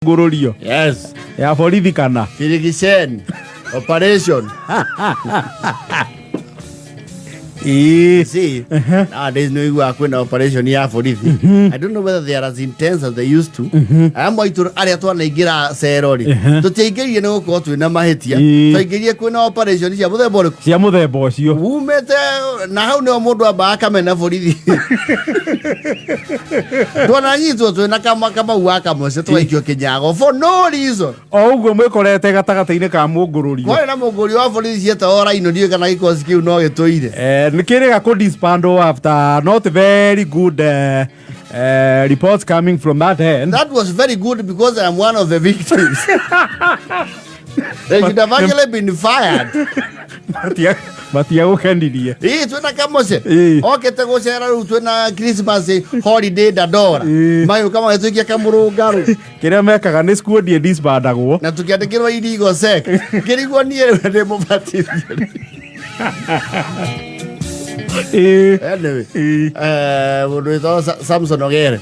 Ngũrũrio. Yes. Ya borithi kana? Firigiceni operation. See, nowadays no iguaga kwĩna operation ya borithi. I don't know whether they are as intense as they used to. Aya mwaitũ arĩa twanaingĩra cero rĩ, tũtiaingĩrire nĩ gũkorwo twĩna mahĩtia. Twaingĩrire kwĩna operation cia mũthemba ũrĩkũ? Cia mũthemba ũcio. Umĩte na hau nĩho mũndũ ambaga akamena borithi. Twananyitwo twĩna kama kamau wa kamũce tũgaikio kĩnyago for no reason. O ũguo mwĩkorete gatagatĩ-inĩ ka mũngũrũrio. Kwarĩ na mũngũri wa borithi cietagwo raino, ndiũĩ kana gĩkosi kĩu no gĩtũire. Nĩ kĩrĩga kũ disband after not very good reports coming from that end. That was very good because I am one of the victims. They should have actually been fired. Matiagũkenirie. Ĩĩ, twĩna kamũce. Okĩte gũcera rĩu twĩna Christmas holiday Dandora. Magĩũka magĩtũikia kamũrũngarũ. Kĩrĩa mekaga nĩ squad ĩdisbandagwo. Na tũkĩandĩkĩrwo irigo sec. Ngĩrigwo niĩ rĩu ndĩ mũbatithie. Anyway, mũndũ wĩtagwo Samson Ogere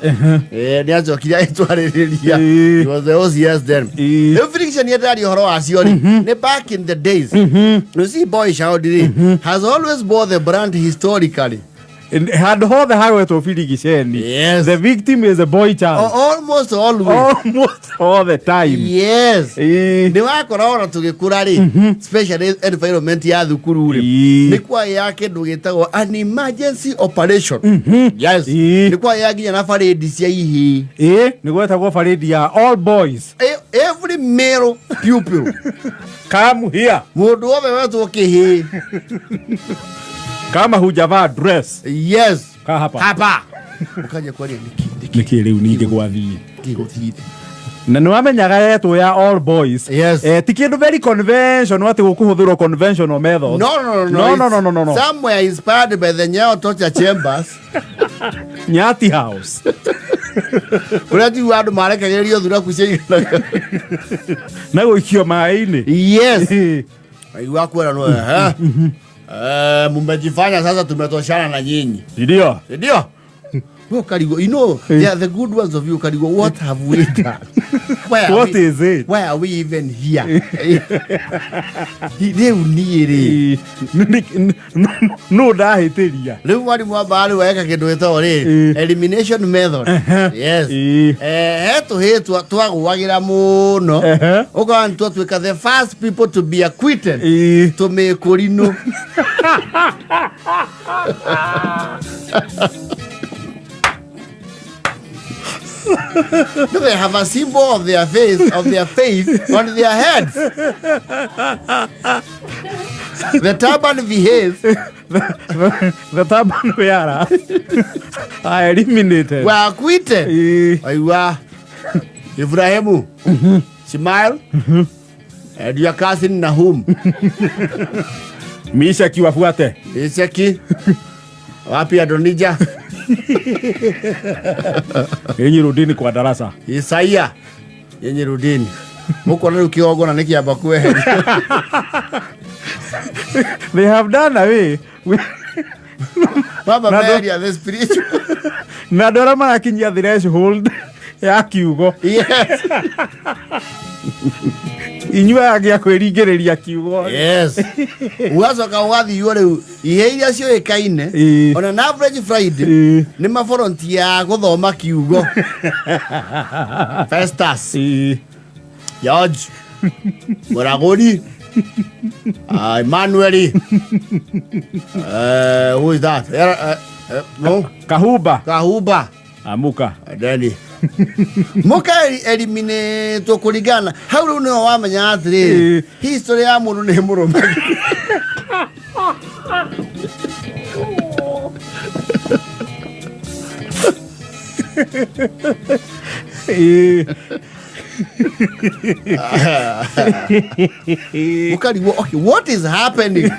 nĩ acokire agĩtwarĩrĩria. He was the OCS then. Rĩu friction iria ndĩraria ũhoro wacio rĩ, nĩ back in the days. You see, boy child rĩ has always bore the brand historically. Handũ hothe hagwetwo birigiceni, the victim is a boy child. Almost always. Almost all the time. Yes. Nĩ wakora ona tũgĩkũra rĩ, especially environment ya thukuru rĩ, nĩ kwarĩ ya kĩndũ gĩtagwo an emergency operation. Yes. Nĩ kwarĩ ya nginya na parade cia ihĩĩ. Ĩĩ, nĩ gwetagwo parade ya all boys. Every male pupil. Come here. Mũndũ wothe wetwo kĩhĩĩ. Kama hujavaa dress. Yes. Kaa hapa. Hapa. Ũkanjia kwaria nĩkĩ? Nĩkĩ rĩu ningĩ gwathiĩ? Nĩkĩ gũthire? Na nĩ wamenyaga yetwo ya all boys. Yes. Ti kĩndũ very conventional atĩ gũkũhũthĩrwo conventional methods. No, no, no, no. No, no, no, no, no, no. Somewhere inspired by the Nyayo Torture Chambers. Nyati House. Kũrĩa njiguaga andũ marekagĩrĩrio thuraku ciaiganaga. Na gũikio maĩ-inĩ. Yes. Aigua kwera no eh. Mumejifanya sasa tumetoshana na nyinyi. Ndio. Ndio. Wewe ukarigwo, you know, they are the good ones of you ukarigwo, what have we done? Why are What we, is it? Why are we even here? Rĩu niĩ rĩ. No ndahĩtĩria. Rĩu mwarimũ wambaga rĩu eka kĩndũ gĩtagwo rĩ elimination method. Yes. He tũhĩĩ twagũagĩra mũno. Ũkona nĩ twatuĩka the first people to be acquitted. Tũmĩkũrinũ. Do they have a symbol of their faith of their faith on their heads? The turban behaves. The turban wearer are eliminated. Were acquitted. Aiwa. Ibrahimu. Smile. And your cousin Nahum. Mishaki wafuate. Mishaki. Wapi Adonija? Yenyi rudini kwa darasa. Isaia. Yenyi rudini. Mukona rĩu kĩgongona nĩ kĩamba kweherio. They have done away with Baba Na meheria the spiritual. Na andũ arĩa marakinyia threshold ya kiugo. Yes. Inyuĩ angĩ a kwĩringĩrĩria kiugo. Yes. Ũgacoka ũgathiio rĩu ihe iria ciũĩkaine ona na average Friday nĩ mavolunteer gũthoma kiugo. Festus. George. Mũragũri. Emmanuel. Who is that? No. Kahuba. Kahuba. Amuka. Deni. Muka eliminate kũringana hau rĩu nĩho wamenya atĩrĩrĩ, history ya mũndũ nĩ mũrũme. Ũkarigwo, okay, what is happening?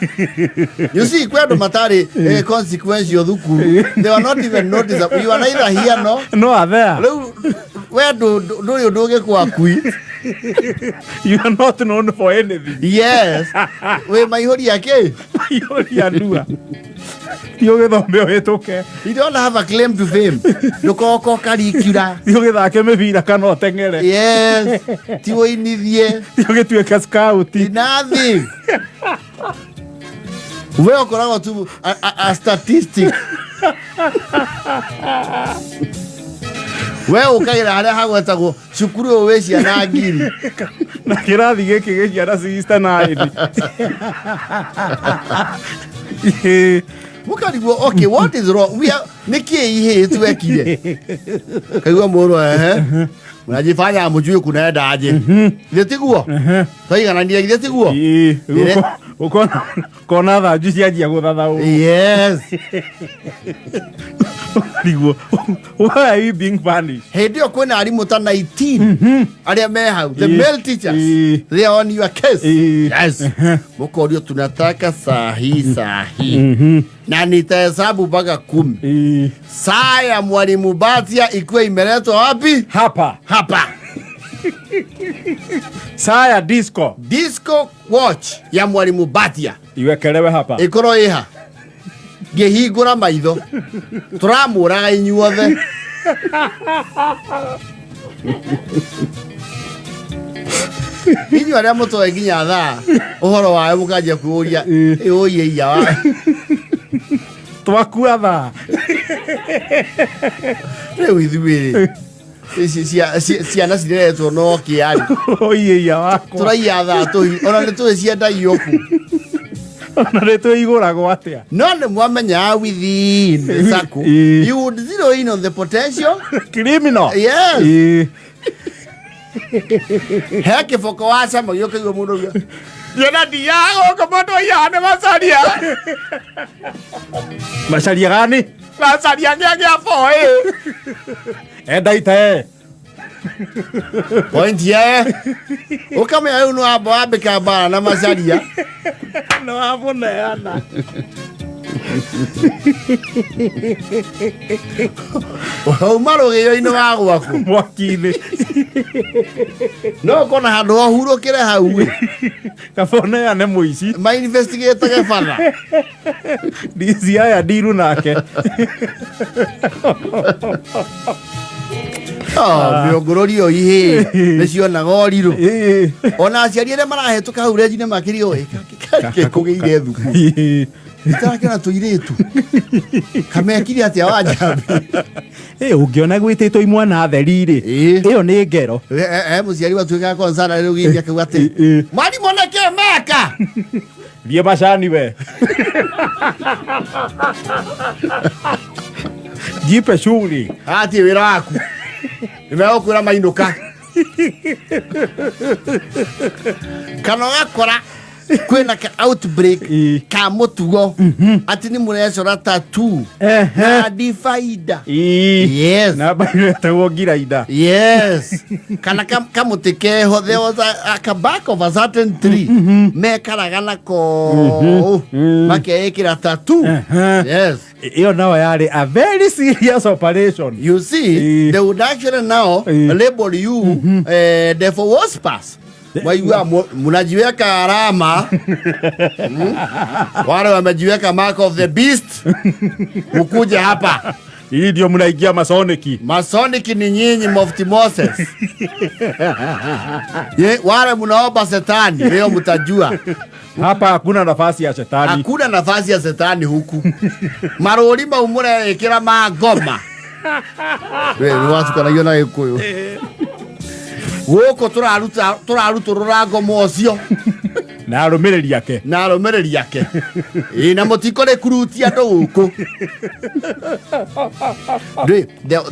You see, kwĩ andũ matarĩ consequential thukuru. They were not even noticed. You are neither here no. No are there. Rĩu we ndũrĩ ũndũ ũngĩkwa akui. You are not known for anything. Yes. Wĩ maihũria kĩ? Waiyũria ndua. Ti ũgĩthome ũhĩtũke. You don't have a claim to fame. Ndũkoko curricular. Ti ũgĩthake mĩbira kana ũteng'ere. Yes. Ti ũinithie. Ti ũgĩtuĩke scout. Ti nothing. We ũkoragwo tu a statistic. We ũkagĩra harĩa hagwetagwo cukuru ũyũ wĩ ciana ngiri. Na kĩrathi gĩkĩ gĩ ciana 69. Ĩĩ. Mũkarigwo, okay, what is wrong? We are, nĩ kĩ ihĩ twekire? Kaigua mũrũ ehe. Mnajifanya hamjui kunaenda aje. Githĩ tiguo? Twaiganania githĩ tiguo? Ĩĩ. Ĩrĩ. Ũkona kona thanju cianjia gũthathaũrwo. Yes. Ũkarigwo, why are you being punished? Hĩndĩ ĩyo kwĩna arimũ ta 19 arĩa me hau, the male teachers, they are on your case. Yes. Mũkorio tunataka sahi sahi. Na nitahesabu mpaka 10. Saa ya mwalimu Batia ikuwe imeletwa wapi? Hapa. Hapa. Saa ya disco. Disco watch ya mwalimu Batia Iwekelewe hapa. Ĩkorwo ĩha ngĩhingũra maitho tũramũraga inyuothe. Inyuĩ arĩa mũtoĩ nginya thaa ũhoro wayo mũkanjia kwĩũria ĩũiye iya wa Twakua thaa. Rĩu ithuĩ rĩ ciana cireretwo no kĩarĩ. Oiye iya wakwa. Tũraiya thaa tũhi ona nĩ tũĩ ciendagio kũ. Ona nĩ twĩigũragwo atĩa. No nĩ mwamenyaga within the circle you would zero in on the potential criminal. Yes. He kĩboko wa cama gĩũkaigua mũndũ auga, Ndiona ndiaga gũkũ mũndũ aiyaga nĩ macaria. Macaria gani? Macaria gĩa gĩa boĩ. Enda ite. Point ye ũkamenya rĩu nĩ wamba wambĩka mbara na macaria. Nĩ wamũneana. Wauma rũgĩo-inĩ wa gwaku. Mwaki-inĩ. No ũkona handũ wahurũkĩre hau ĩ. Kaba ũneane mũici. Ma investigatage batha. DCI aya ndiru nake. Mĩũngũrũri ĩyo ihĩ nĩ cionaga ũrirũ. Ona aciari arĩa marahĩtũka hau renji nĩ makĩrio ĩ kũgĩire thukuru. Itarakĩona tũirĩtu. Kamekire atĩa wa njambi? Ũngĩona gwĩtĩtwo imwana theri rĩ, ĩyo nĩ ngero. Mũciari watuĩkaga concern rĩu gĩthia akauga atĩ mwarimũ nĩkĩ meka? Thiĩ macani we. Jipe shughuli. Ati wĩra waku. Nĩmegũkwĩra mainũka. Kana ũgakora kwĩna ka outbreak ka mũtugo atĩ nĩ mũrecora tattoo na divider. Yes. Namba ĩretagwo ngirainda. Yes. Kana kamũtĩ keho, there was a back of a certain tree mekaraga nako makeĩkĩra tattoo. Yes. Ĩyo nayo yarĩ a very serious operation. You see, they would actually now label you devil worshippers. Waigua mnajiweka alama. Wale wamejiweka mark of the beast. Mkuje hapa. Hii ndio mnaingia Masoniki. Masoniki ni nyinyi Mufti Moses. Ye, wale mnaomba shetani, leo mtajua. Hapa hakuna nafasi ya shetani. Hakuna nafasi ya shetani huku. Marũri mau mũreĩkĩra ma ngoma. We, nĩ watukanagia na Gĩkũyũ. Gũkũ tũrarutũrũra ngoma ũcio. Na arũmĩrĩri ake. Na arũmĩrĩri ake. Ĩ, na mũtikũrĩkurutia andũ gũkũ. Ndĩ,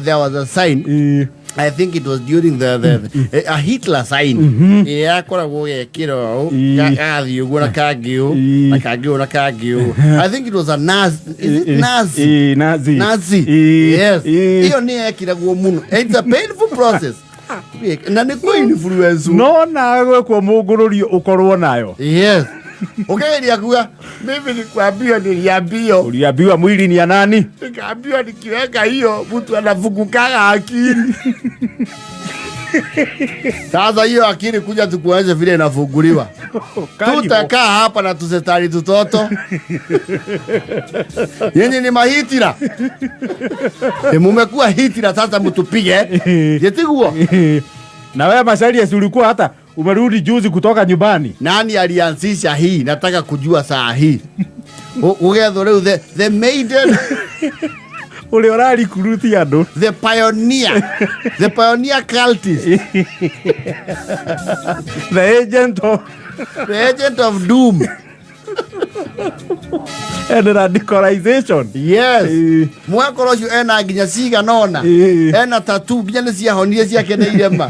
there was a sign. I think it was during the a Hitler sign. Ĩrĩa yakoragwo ĩgekĩrwo ũũ, gathiĩ ũguo na kangĩ ũũ, na kangĩ ũũ na kangĩ ũũ. I think it was a Nazi. Is it Nazi? Nazi. Nazi. Yes. Ĩyo nĩ yekĩragwo mũno. It's a painful process. Na nĩ kũ influence. No na gwĩkwo mũngũrũrio ũkorwo nayo. Yes. Ukageria kuga mimi nikuambiwa, niliambiwa. Uliambiwa mwili ni ya nani? Nikaambiwa nikiweka hiyo mtu anafungukaga akili. Sasa hiyo akili kuja tukuonyeshe vile inafunguliwa. Karibu. Tutakaa hapa na tusetari tutoto. Yenye ni mahitira. E, mumekuwa hitira sasa mtupige. Yetiguo. Na wewe Macharia, si ulikuwa hata umerudi juzi kutoka nyumbani? Nani alianzisha hii? Nataka kujua saa hii. Ugethwo rĩu the maiden. Ũrĩa ũrarikuruti andũ. The pioneer cultist. The agent of The agent of doom. And radicalization. Yes. Mwakoro ũcio ena nginya cigana ona. Ena tatu nginya nĩ ciahonire ciake nĩ irema.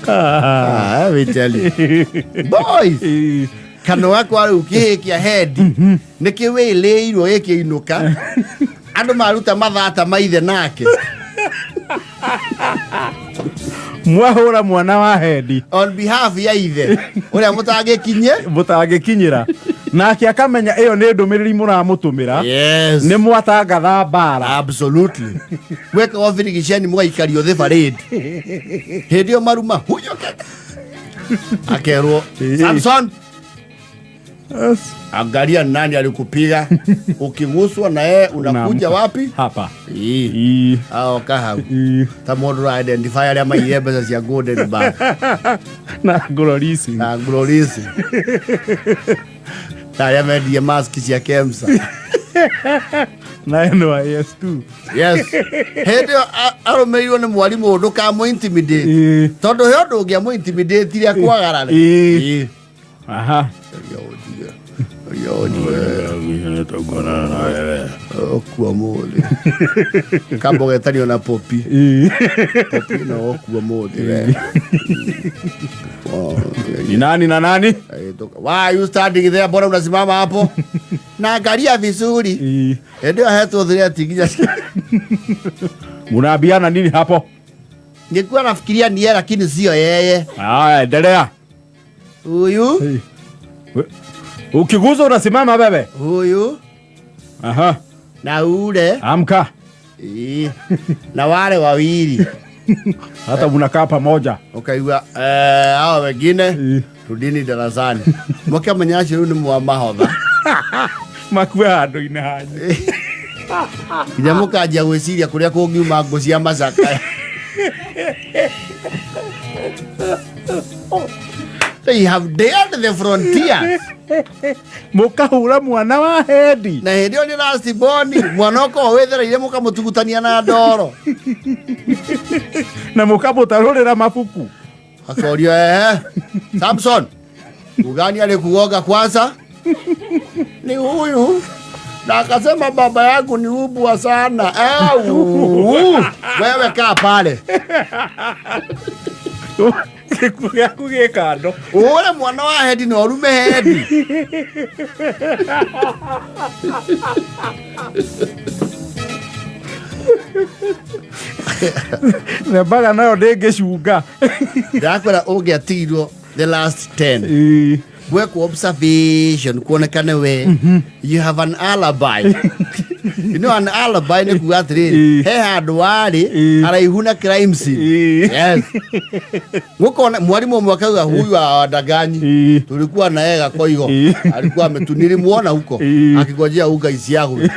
Ah, let me tell you. Boys, kanua gakwa rĩu kĩhĩ kĩa hendi nĩ kĩwĩlĩirwo gĩkĩinũka andũ maruta mathata maithe nake. Mwahũra mwana wa hendi. On behalf ya ithe ũrĩa mũtangĩkinye. Mũtangĩkinyĩra nake akamenya ĩyo nĩ ndũmĩrĩri mũramũtũmĩra. Yes. Nĩ mwatangatha mbara. Absolutely. Mweka wa birigiceni mũgaikario thĩ parade hĩndĩ ĩyo maruma huyo keka akerwo, "Samson, angalia nani alikupiga. Ukiguswa na yeye unakuja Unaamka. wapi?" Hapa. Ii. Aoka hau ta mũndũ ũra identify arĩa maiyire mbeca cia Golden Bank. Na ngororisi. Na Glorisi na arĩa mendie mask cia KEMSA. Na NYS2. Yes, hĩndĩ ĩyo arũmĩrĩirwo nĩ mwarimũ ndũkamũ intimidate. Tondũ he ũndũ ũngĩamũ intimidate iria kwagarare. Ĩĩ. Aha. Okua mũthĩ kamba ũgetanio na popi. Popi no okua mũthĩ we. Ni nani na nani? Why are you standing there? Mbona unasimama hapo? Naangalia vizuri. Hĩndĩ ĩyo hetwo threat nginya Munaambiana nini hapo? Nilikuwa nafikiria ni yeye lakini sio yeye. Aya, endelea. Huyu. Ukiguza unasimama bebe. Huyu. Aha. Na ule. Amka. Ii. Na wale wawili. Hata mnakaa pamoja. Ukaigua hao wengine rudini darasani. Mũkamenya acio rĩu nĩ mwamahotha. Makue handũ-inĩ hanyu. Nginya mũkanjia gwĩciria kũrĩa kũngiuma ngũ cia macakaya. They have dared the frontiers. Mũkahũra mwana wa hendi. Na hĩndĩ ĩyo nĩ last born, mwana ũkoragwo wĩthereire mũkamũtugutania na ndoro. Na mũkamũtarũrĩra mabuku. Akorio, "Ehe, Samson, ugani alikugonga kwanza?" "Ni huyu, na akasema baba yangu ni ubwa sana." "Au, wewe kaa pale." Gĩkuũ gĩaku gĩ kando. Ure mwana wa hendi na ũrume hendi. Thembaga nayo ndĩngĩcunga. Ndakwĩra ũngĩatigirwo the last 10 gwekwo observation kuonekane we you have an alibi. You know an alibi nĩ kuga atĩrĩrĩ, he handũ warĩ haraihu na crime scene. Yes, gũkona mwarimũ ũmwe akauga huyu awadanganyi. Tulikuwa na yeye Gakoigo. Alikuwa ametu, nilimuona huko akigojea unga isiagwe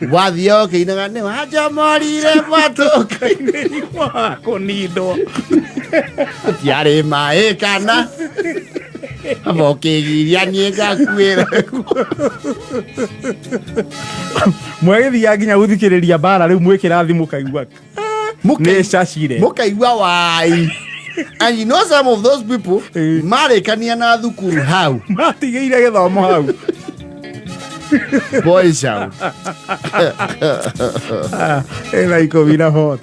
wathiĩ ũkĩinaga nĩ wanjomorire matũka-inĩ. Kũnindwo. Gũtiarĩ maĩ kana aba ũkĩgiria niĩ ngakuĩra. Mwagĩthiaga nginya gũthikĩrĩria mbara rĩu mwĩ kĩrathi mũkaigua nĩ cacire. Mũkaigua wai. And you know some of those people marĩkania na thukuru hau. Matigĩire gĩthomo hau. Boys out. Ĩna 14.